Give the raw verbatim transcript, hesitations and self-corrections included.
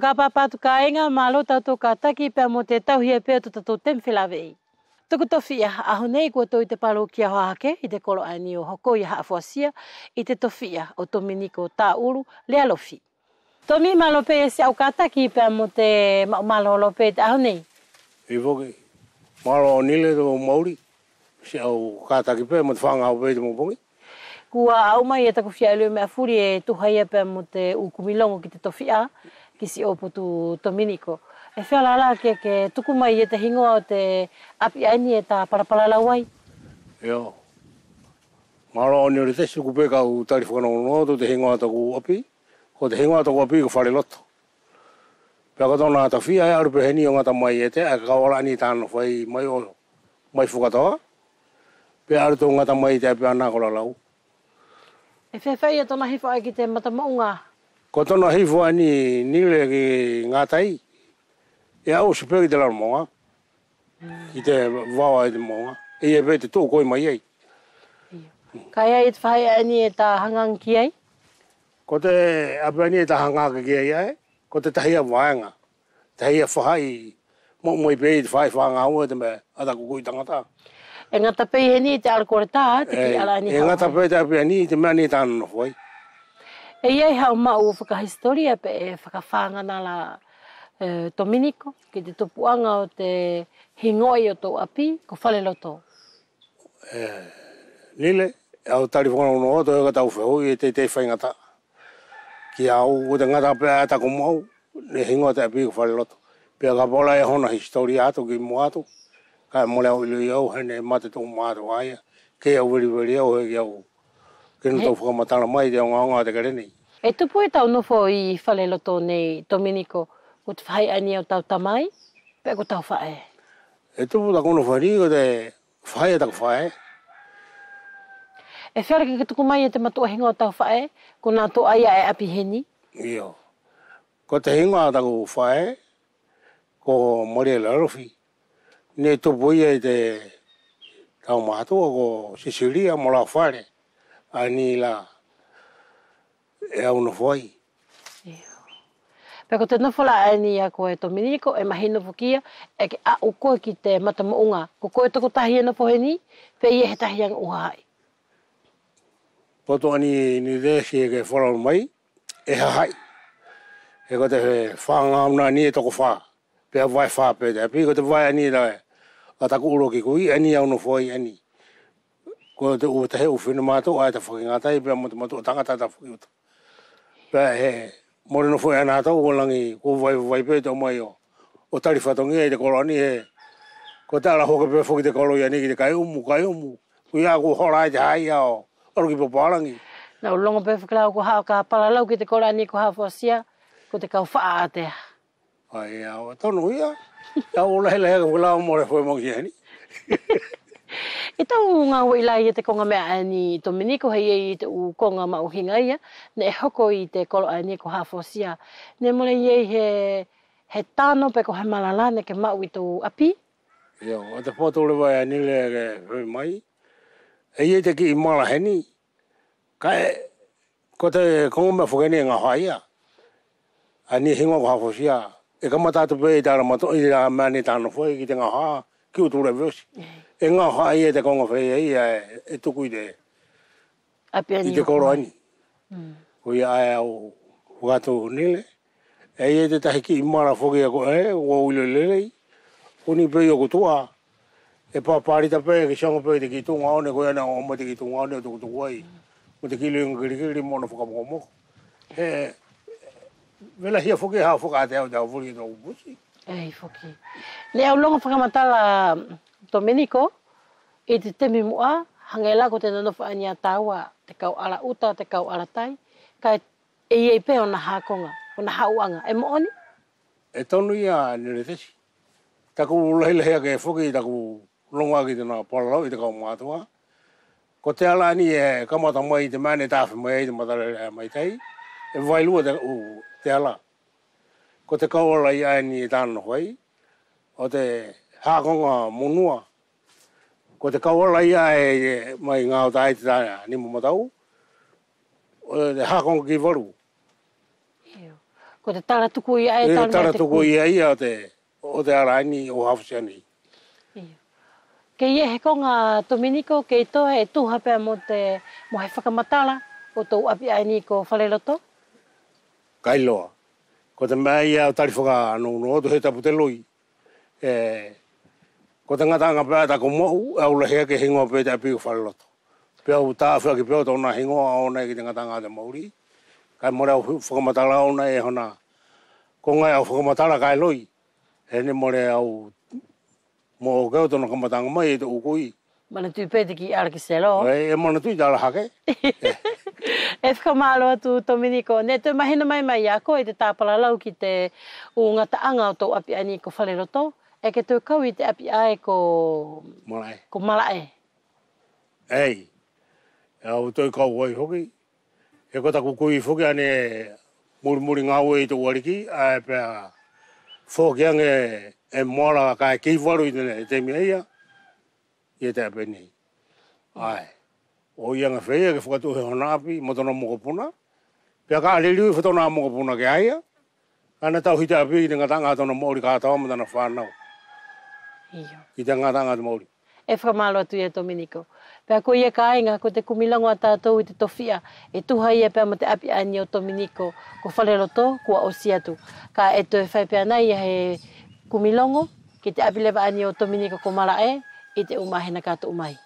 Ka papa atu kāiga, mālō tatou kātaki pea mo te tauhi ʻa pea ʻo totatou temi felāveʻi. Tuku tofiʻa, ʻaho nei kua tou ʻi te palokia Hahake, ʻi te kolo ʻaeni ʻo hoko ia Haʻafoasia, ʻi te tofiʻa ʻo Tominiko Taulu Lealofi. Tomi, mālō pe ia siʻau kātaki pea mo te maʻu mālōlō pe ʻi te ʻaho nei. ʻIo foki. Mālō Nile tou maʻuli. Siʻau kātaki pe mo te fagau pe ʻi te mō pogi. Kua ʻau mai ia taku fia ʻiloʻi meʻa fuli ʻe tuha ia pea mo te ʻu kumi logo ki te tofiʻa, ki siʻou potu Tominiko. ʻE feala la ke, ke tuku mai ia te higoa ʻo te ʻapi ʻaeni ʻe ta palalau ai. ʻIo. Mālō Nile, te siku pe kau tali fakanogonogo atu te higoa ʻo taku ʻapi. Ko te higoa ʻo taku ʻapi ko Faleloto. Pea ko tona tafiʻa ʻe alu pe heni ʻo gata mai ʻi te, ʻe kau ala ʻaeni ʻi tana nofo ai mai ʻo, mai Fuakatoa. Pea alu tou gata mai ʻi te ʻapi ʻaena ko Lalau. ʻE feafeaʻi ia tona hifo ai ki te mata moʻuga? Ko tona hifo ʻaeni Nile ki gatai, ʻe aʻu ʻosi pe ki te lalo moʻuga. Ki te vao ʻi te moʻuga. ʻE ʻi ai pe te tuʻu koi mai ai. ʻIo. Kaʻe ʻi ai te faʻahi ʻaeni ʻe ta hagahagaʻi ai? Ko te ʻapi ʻaeni ʻe ta hagahagaʻi ai, ʻae. Ko te tahi ia vaega. Tahi ia faʻahi, moʻu mai pe ʻi te faʻahi fagau ʻe te meʻa ʻa taku kui tagata. ʻE gata pe ʻi heni ʻi te Alkoleta, te kiʻi ala ʻaeni ʻe gata pe ʻi te ʻapi ʻaeni ʻi te meʻa ʻaeni ʻe ta nonofo ai. ʻE ʻi ai haʻu maʻu fakahisitolia peʻe fakafagana la, e, Tominiko, ki te tupuʻaga ʻo te higoa ʻo tou ʻapi, ko Faleloto. E, Nile, ʻe au tali fakanogonogo atu ʻe ka tau fehuʻi ʻe teitei faigataʻa. Kia au, ko te gata pe ʻa taku maʻu, neʻe higoa te ʻapi ko Faleloto. Pea kapau la ʻe ʻi ai hona hisitolia atu ki muʻa atu, kaʻe mole au iloʻi au, he neʻe mate tuʻumaʻa atu ʻaia, kei au veliveli au, he ki au, ke natou fakamatala mai te ogaoga ʻo te kele nei. ʻE tupu ia tau nofo ʻi Faleloto nei, Tominiko, ko te faʻahi ʻaeni ʻo tau tamai, peʻe ko tau faʻe? ʻE tupu taku nofo heni ko te faʻahi ʻa taku faʻe. ʻE feala ke ke tuku mai ia te matuʻa higoa ʻo tau faʻe, ko natou ʻaia ʻe ʻapi heni? ʻIo. Ko te higoa ʻo taku faʻe, ko Malia Lealofi. Neʻe tupu ia ʻi te tau matuʻa ko Sisilia mo Laufale. ʻAeni la ʻe au nofo ai. ʻIo. Pea ko te nofo la ʻaeni ʻa koe Tominiko, ʻe mahino foki ia, ʻe ke aʻu koe ki te mata moʻuga. Ko koe tokotahi ʻe nofo heni, pe ʻe ʻi ai he tahi age ʻu hahaʻi? Potu ʻaeni Nile, ʻe ke folalau mai, ʻe hahaʻi. He ko te fagaʻaga ʻaeni ʻe toko fā. Pea vae fā pe te ʻapi, ko te vae ʻaeni la ʻa taku ʻuluaki kui, ʻaeni au nofo ai ʻaeni. Ko te ʻu, te he ʻu finematuʻa ʻae ta fakigataʻi pea mo te matuʻa tagata ta fakiuta. Pea he mole nofo ia natou, ko lagi, ko vaivai pe tou ʻomai ʻo, ʻo tali fatogia ʻi te kolo ʻaeni he. Ko te ala hoke pe foki te kolo ʻaeni ki te kai ʻumu, kai ʻumu. Koia kua hola ai te hahaʻi ʻo alu ki papalagi. Neʻe au logo pe foki la kua haʻu ka palalau ki te kolo ʻaeni ko Haʻafoasia, ko te kau faʻa ʻatea. ʻAia, ʻo tonu ia. ʻE au lahilahi ake foki la ʻo mole foʻi mogi heni. ʻI tau gauaʻi la ia te koga meʻa ʻaeni Tominiko, he ʻi ai te ʻu koga maʻuhiga ia neʻe hoko ʻi te kolo ʻaeni ko Haʻafoasia. Neʻe mole ʻi ai he, he tano peʻe ko he mala la neʻe ke maʻu ʻi tou ʻapi? ʻIo, ʻo te potu leva ʻaeni Nile ke fai mai. ʻE ʻi ai te kiʻi mala heni. Kaʻe, ko te koga meʻa foki ʻaeni ʻe gaoha ia. ʻAeni higoa ko Haʻafoasia. ʻE kamata atu pe ʻi te ala matuʻa, ʻi te ala meʻa ʻaeni ta nofo ai ki te gaoha, ki ʻUtulea ʻosi. ʻE gaoha ia te koga feia ia ʻe, ʻe tuku ʻi te, ʻapi ʻaeni ʻi te kolo ʻaeni. Koia ʻae au fakatuʻu Nile. ʻE ʻi ai te tahi kiʻi mala foki ʻae ko, ʻe, ʻo iloʻi lelei. Ko ni pe ʻi ʻoku tuʻa. ʻE papalita pe, ke siogo pe ʻi te kiʻi tuʻuga ʻaeni, koia neʻe ʻomai te kiʻi tuʻuga ʻaeni ʻo tukutuku ai. Mo te kiʻi liga kilikili mo ʻona fakamokomoko. He, velahia foki haʻu fakaʻatea ʻo te au fuli ʻi tou pusi. ʻEi foki. Neʻe au logo fakamatala Tominiko, ʻi te temi muʻa, hage la ko te nonofo ʻaeni ʻa taua, te kau ala ʻuta, te kau ala tai, kaʻe ʻE ʻi ai pe ʻona hakoga, ʻona haʻuʻaga, ʻe moʻoni? ʻE tonu ia Nile Tesi. Taku lahilahi ake foki taku logoʻaki tena palalau ʻi te kau matuʻa. Ko te ala ʻaeni ʻe kamata mai ʻi te meʻa neʻe tafe mai ai te matalele ʻa Maitai. ʻE vaelua te, ʻu, te ala. Ko te kau ala ia ʻaeni ʻe tano fai. ʻO te hakoga monua. Ko te kau ala ia ʻe, ʻe mai gaota ai te ta nima matau. ʻO te hakoga ki valu. Io. Ko te tala tuku ia ʻe tala tuku ia ia ʻo te, ʻo te ala ʻaeni ʻo Hafu Sea nei. Io. Kei ʻi ai he koga Tominiko kei toe ʻe tuha pea mo te, mo he fakamatala ʻo tou ʻapi ʻaeni ko Faleloto? Kailoa. Ko te meʻa ia ʻo tali fakanounou atu he tapu te loi. ʻE, ko te gataʻaga pea ʻae taku maʻu, ʻe au lahi ake he higoa pe te ʻapi ko Faleloto. Pea au taʻofi ake pea ʻo tona higoa ʻaʻona ki te gataʻaga ʻo te maʻuli. Kaʻe mole au fakamatala ʻaʻona ʻe hona koga ʻe au fakamatala kaʻe loi. He neʻe mole au moʻo ke ʻo tona kamataʻaga mai ʻi te ʻu kui. Manatuʻi pe te kiʻi ala ki selo. ʻE, ʻe manatuʻi tala hake. ʻE fakamalo atu Tominiko, neʻe toe mahino mai mai ia koe ʻi te tapalalau ki te ʻu gataʻaga ʻo tou ʻapi ʻaeni ko Faleloto, ʻe ke toe kau ʻi te ʻapi ʻae ko Malaʻe. Ko Malaʻe. ʻEi, ʻe au toe kau ai foki. He ko taku kui foki ʻae neʻe mulimuli gaue ʻi te ʻu aliki, ʻae pea foki age ʻe Moala kaʻe kei valu ʻi te, temi ʻaia. ʻI te ʻapi nei. ʻAe. ʻOi age feia ke fakatuʻu he hona ʻapi mo tona mokopuna. Pea ka liliu foki tona mokopuna kia ia. Kaʻe na tauhi te ʻapi ʻi te gataʻaga ʻo tona maʻuli katoa mo tana fanau. Io. Ki te gataʻaga ʻo te maʻuli. ʻE fakamalo atu ia Tominiko. Pea ko ia kaiga ko te kumi logo ʻa tatou ʻi te tofiʻa ʻe tuha ia pea mo te ʻapi ʻaeni ʻo Tominiko ko Faleloto kua ʻosi atu. Kaʻe toe fai pe anai ia he kumi logo ki te ʻapi leva ʻaeni ʻo Tominiko ko Malaʻe ʻi te ʻu mahina ka tuʻu mai.